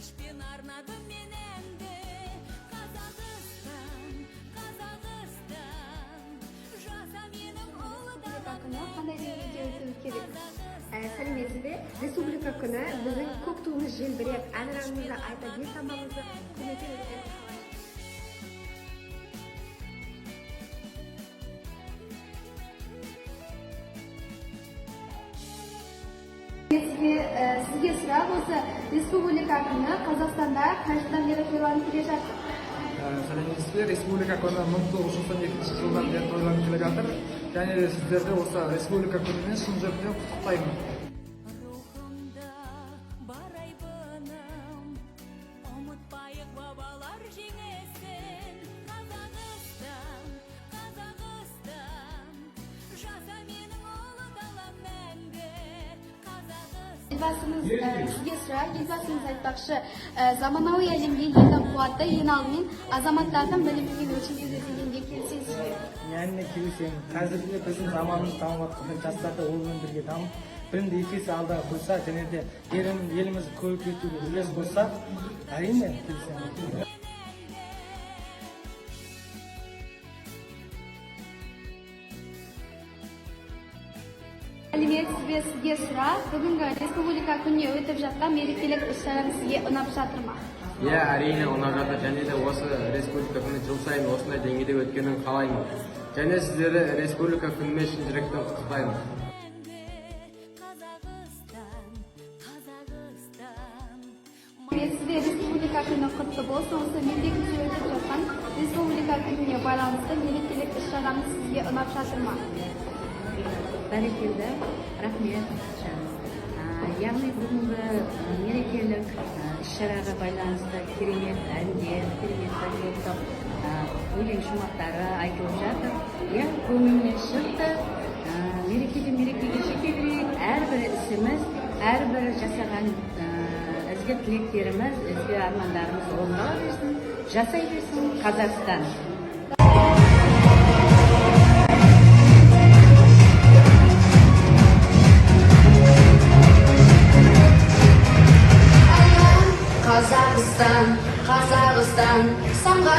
Қуанышпен арнадым мен әнді. Қазақстан, Қазақстан, жаса менің ұлы Республика күні қандай деңгейде өтуі керек? Сәлеметсіз бе? Республика күні біздің көк туымыз желбіреп, әнұранымызды айта, бес таңбамызды құрметпен өткен. Сізге сұрақ: осы Республика күні Қазақстанда қай жылдан бері тойланып келе жатыр? Сәлеметсіз бе? Республика күні 1992 жылдан бері тойланып келе жатыр. Және де сіздерді осы Республика күнімен шын жүректен құттықтаймын. Рухымда бар айбыным, ұмытпайық бабалар жеңісін. Қазақстан, Қазақстан, жаса менің ұлы далам мәңгі. Қазақстан. Елбасымыз, сізге сұрақ: Елбасымыз айтпақшы, заманауи әлемде елдің қуаты ең алдымен азаматтардың білімімен өлшенеді дегенге келісесіз бе? Әрине, келісемін. Қазіргі біздің заманымыз дамып жатқан, жастар да онымен бірге дамып, білімді екі есе алда қойса және де елімізді көркейтуге үлес қосса, әрине, келісемін. Сәлеметсіз бе? Сізге сұрақ: бүгінгі Республика күніне өтіп жатқан мерекелік іс шараңыз сізге ұнап жатыр ма? Иә, әрине, ұнап жатыр. Және де осы Республика күні жыл сайын осындай деңгейде өткенін қалаймын. Және сіздерді Республика күнімен шын жүректен құттықтаймын. Мәңгі Қазақстан, Қазақстан. Сәлеметсіз бе? Республика күні құтты болсын! Осы мемлекетте өтіп жатқан Республика күніне байланысты мерекелік іс шарамыз сізге ұнап жатыр ма? Бәрекелді, рахмет. Яғни бүгінгі мерекелік іс-шараға байланысты керемет әндер, керемет патриоттық өлең шумақтары айтылып жатыр. Иә, көңілімнен шықты. Мерекеден мерекеге жете берейік. Әрбір ісіміз, әрбір жасаған ізгі тілектеріміз, ізгі армандарымыз орындала берсін, жасай берсін Қазақстан! Қазақстан, Қазақстан, самға!